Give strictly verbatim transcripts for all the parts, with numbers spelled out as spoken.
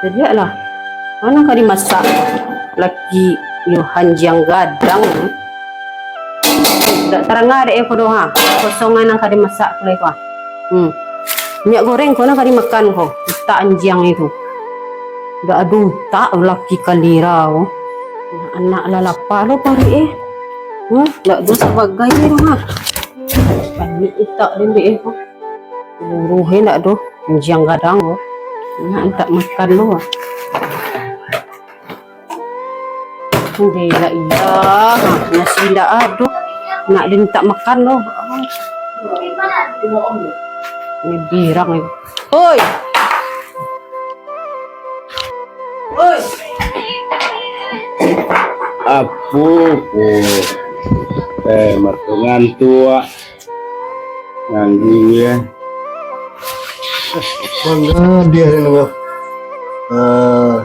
Lieklah. Mano ka dimasak? Laki yo hanjiang gadang. Dak taranga dek e ko doh, ha. Kosongan nan ka dimasak ko lai ko. Hmm. Minyak goreng ko nan ka dimakan ko. Utak anjiang itu. Dak ado utak laki kalira ko. Anak lah lapa lo paruik e. Hmm, dak ado sabagai e doh, ha. Panik utak den dek e ko. Buruh e ndak doh, anjiang gadang doh. Nak mintak makan doh. Alhamdulillah, iya. Ha, nasi ndak ado. Nak mintak makan doh. Ini birang ni. Oi. Oi. Apo ko? Eh, mato ngantuak. Nganggu, ya. Manga dia ni, Bang? Ah.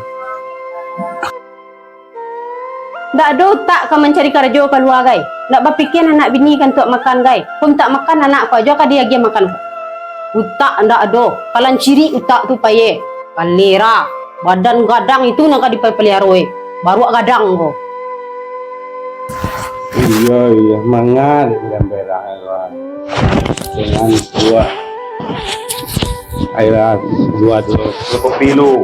Ndak ado utak ka mancari karajo kalua, gai. Ndak bapikia anak bini ka untuak makan, gai. Ko mintak makan anak ko ajo ka diagiah makan ko. Utak ndak ado, kalancirik utak tu paye. Kalera, badan gadang itu nan ka dipaliaro, eh. Baruak gadang ko. Iyo, iyo, mangan dalam berang, kawan. Jangan buat. Ayolah, buat dulu. Kopi lu.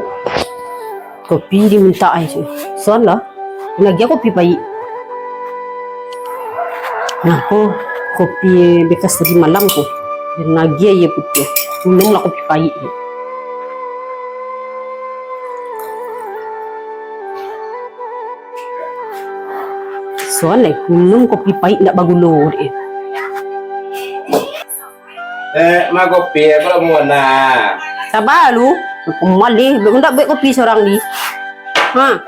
Kopi diminta ai tu. Suan lah. Lagi kopi paik. Nah, ko kopi bekas tadi malam ko. Dan lagi aia putiah. Minumlah kopi paik. Suan lai, minum kopi paik ndak bagulo dek. Eh, ma kopi, aku lah mau nak. Saba lu, aku malih, ndak buek kopi surang di. Ha.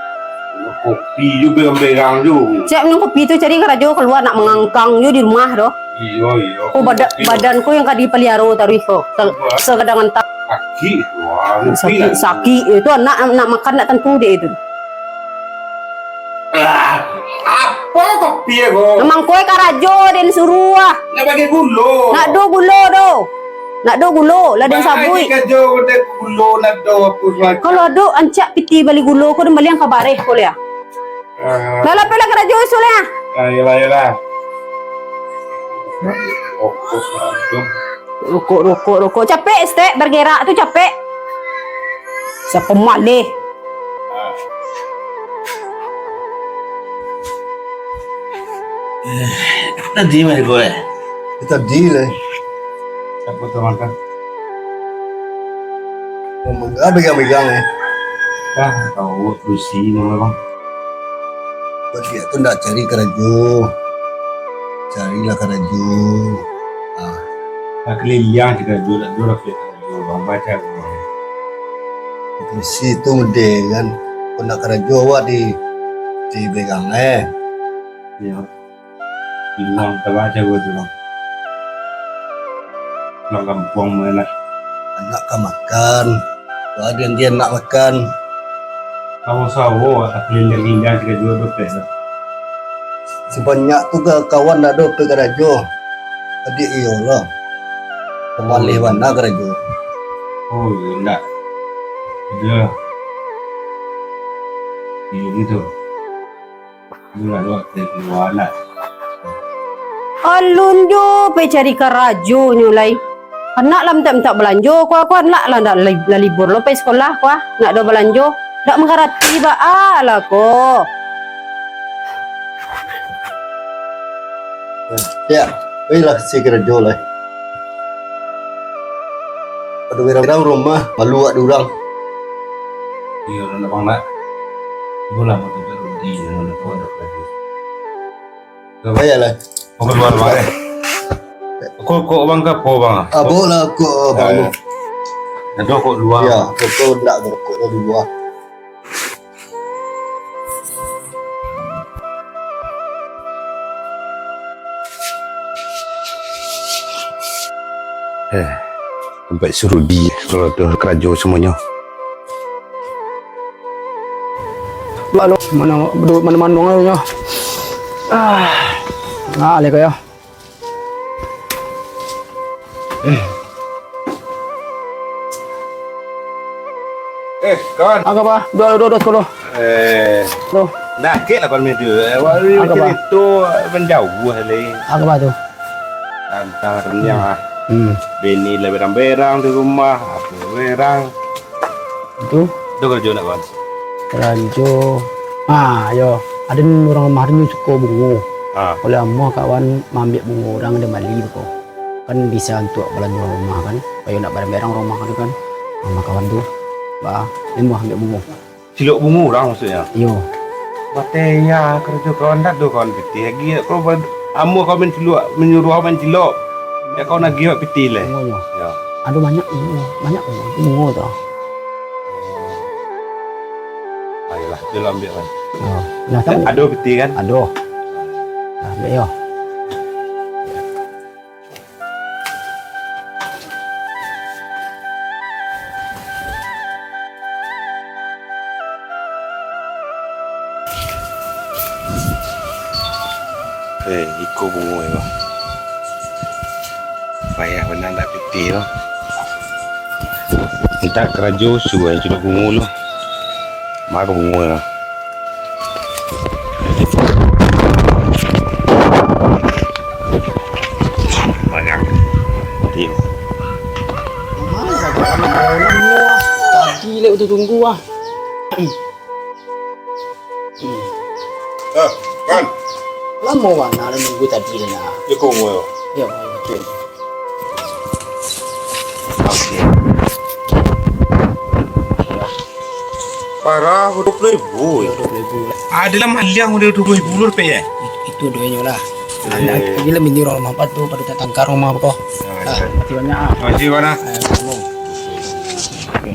Kopi ju berang-berang ju. Siap minum kopi tu, cari karajo kalua, nak mangangkang ju di rumah doh. Iyo, iyo. Oh, bada-, badan ko yang ka dipaliaro taruih ko. Se-, segadang antap. Sakik tu, ah, sakik, sakik. Itu anak nak makan ndak tantu dek itu. Ah, apo kopi ko? Mangko karajo den suruah ah. Nak bagi gulo. Nak do gulo do. Nak do gulo, lah den sabuik. Bagi karajo den gulo nak do apo lagi. Kalau ado ancak piti bali gulo ko den bali ang ka bareh ko liah. Ah. Lah, lah, lah karajo isuak liah. Ah, iyolah, iyolah. Fokus, fokus. Rokok, rokok, rokok. Capek, Stek, bergerak tu capek. Siapa malih? Eh, tadi mai ko, eh? Tadi lah. Siapa tu makan? Oh, ah, megang-megang, eh. Ah, tahu, pusing nama, Bang. Bagi tu ndak cari karajo. Carilah karajo. Ah. Nak keliling cari karajo, tak tahu lah cari karajo, Bang, baca, Bang. Di situ mending kan, kok nak karajo awak di, di Begang, eh. Iyo. Bilang tabaca gua tu, Bang. Pulang kampuang mah lah. Anak ka makan. Wah, dia, dia nak makan. Kawan sawo, tak keliling-keliling cari karajo doh, Peh, lah. Sabanyak tu ka-, kawan dak ado, Peh, karajo. Adik iyo lah. Pamalih bana karajo. Oh, iyo, ndak. Iyo. Iyo, gitu. Itulah, Bang, dari luar lah. Alun jo pai cari karajonyo lai. Anak lah mintak-mintak balanjo, kua, kua anak lah ndak li-, lah libur lo pai sekolah, kua nak do balanjo. Ndak mangarati baa lah ko. Ya, pailah si karajo lai. Ado urang rumah, malu awak di urang. Iyo, nak bang nak. Bolah motor tu di, nak tahu ada lagi. Baiklah. Mau keluar, Bang, eh? Kok, kok, Bang, ke apa, Bang? Ah, bawa lah kok, Bang. Ya, ya. Ada kok luar. Ya, kok, kok nak berkok di luar. Eh, sampai si Rudi, kalau tu karajo semuanya. Lalu, mana, mana, mana, mana, ah, ah, leka ya. Eh. Eh, kawan. Agak apa? Dua, dua, dua, sepuluh. Eh, Tuh. Dakek lah kawan media. Eh, wari Agak apa? Cerita manjauh lah. Agak apa tu? Tantang renyah lah. Hmm. Bini lah berang-berang di rumah, aku berang. Itu? Itu kerja nak, kawan? Kerja. Ah, yo. Ada orang rumah ada suko bungo. Ah. Oleh amuah kawan maambiak bungo orang ada mali tu ko. Kan bisa untuak balanjo rumah kan. Payo nak barang-barang rumah tu kan. Rumah kawan tu. Ba, amuah ambiak bungo. Cilok bungo urang maksudnyo? Iyo. Bateh iya, karajo kawan dak do kawan pitih lagi. Kalau ba-, amuah kawan mancilok, manyuruah mancilok. Ya kawan lagi awak pitih leh. Bungonyo. Ya. Ado banyak bungo, banyak bungo. Itu bungo tu. Ayolah, cilok ambiak kan. Oh. Nah, kan? Ado pitih kan? Ado. Nah, ambiak yo. Eh, iko bungo iko. Payah bana ndak pitih lo. Mintak karajo suruah culik bungo lo. Mako bungo lo. Banyak. Tim. Tadi lek tu tunggu ah. Eh, kan. Lamo bana nunggu tadi tu nah. Yo, bungo yo. Yo, betul. Parah, dua puluh ribu. Yo, dua puluh ribu lah. Ado lah maliang udah dua puluh ribu lo, Pe, yo? Itu duonyo lah. Anak, eh, gila mini rumah apa tu, pada tatangka rumah apa ko. Ah, makasih banyak ah. Makasih, Bana. Eh, kamu. Oke.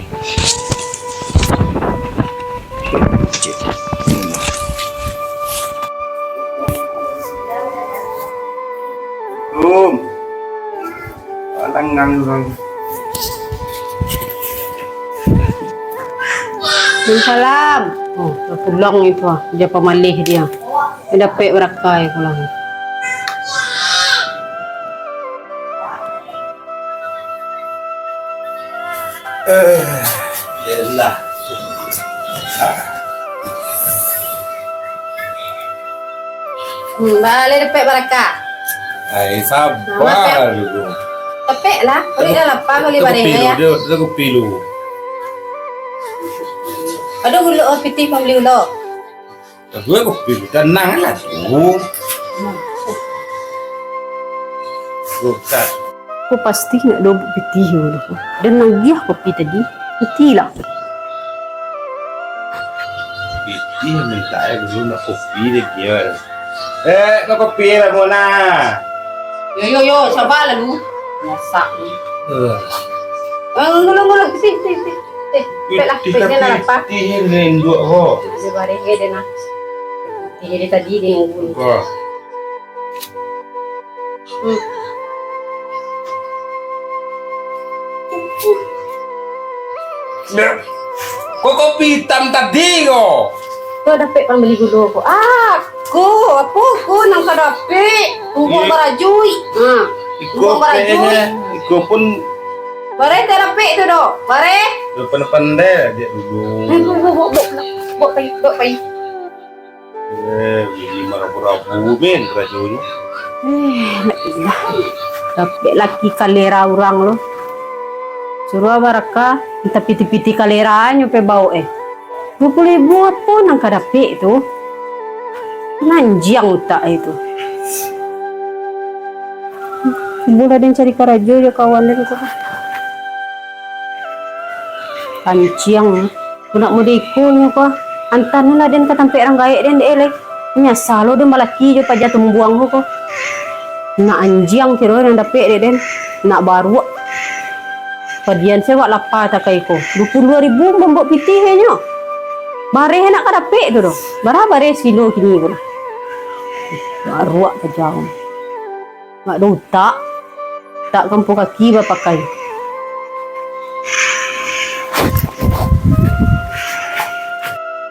Rum. Alangan urang. Waalaikumsalam. Oh, lah pulang itu ah. Dia pamalih dia. Dia dapek barakai pulang. Eh, yelah. Hmm, baleh dapek barakah. Ai, sabar dulu. Dapek lah, kulik dah lapar, kulik bareh ya. Dia, dia kopi dulu. Aduh, gulok, oh, pitih pambali gulok. Gue kopi, tenang lah tu. Bukan. Ko pasti nak dobok pitih dulu. Dan nagiah kopi tadi, pitih lah. Pitih minta air dulu, nak kopi lagi ya. Eh, nak kopi lah, Mona. Yo, yo, yo, sabar lah lu. Masak ni. Eh. Eh, ngulung, ngulung. Sini, sini, sini. Eh, pek lah, pek dia nak lapar. Pitih ni induak ho. Dia bareh dia nak. Pitih dia tadi dia nunggu. Wah. Hmm. Ko kopi itam tadi ko. Ko dapek pambali gulo ko. Ah, ko, apo ko nan ka dapek? Ko buek barajuik. Ha. Iko buek barajuik. Iko pun. Bareh tak dapek tu doh. Bareh. Pandai-pandai dia dulu. Eh, buek, buek, buek, buek, buek pai, buek pai. Eh, bini marabu-rabu, men, karajonyo. Eh, nak ilah. Dapek laki kalera urang lo. Suruah barakah, entah pitih-pitih kaleranyo pe baok, eh. Dua puluh ribu apo nan ka dapek tu? Nanjiang utak e tu. Bulah den cari karajo jo kawan den tu. Panciang. Budak mudo iko nyo ko, antah nilah den ka tampek urang gaek den dek e lai. Nyasa lo den balaki jo paja tumbuang ko ko. Nak anjiang kiro nan dapek dek den, nak baruak. Padian se wak lapa takai ko. Dua puluh dua ribu mambuek pitih e nyo. Bareh nak ka dapek tu doh. Bara bareh sekilo kini ko lah. Baruak paja ko. Ndak ado utak. Utak kampuang kaki bapakai.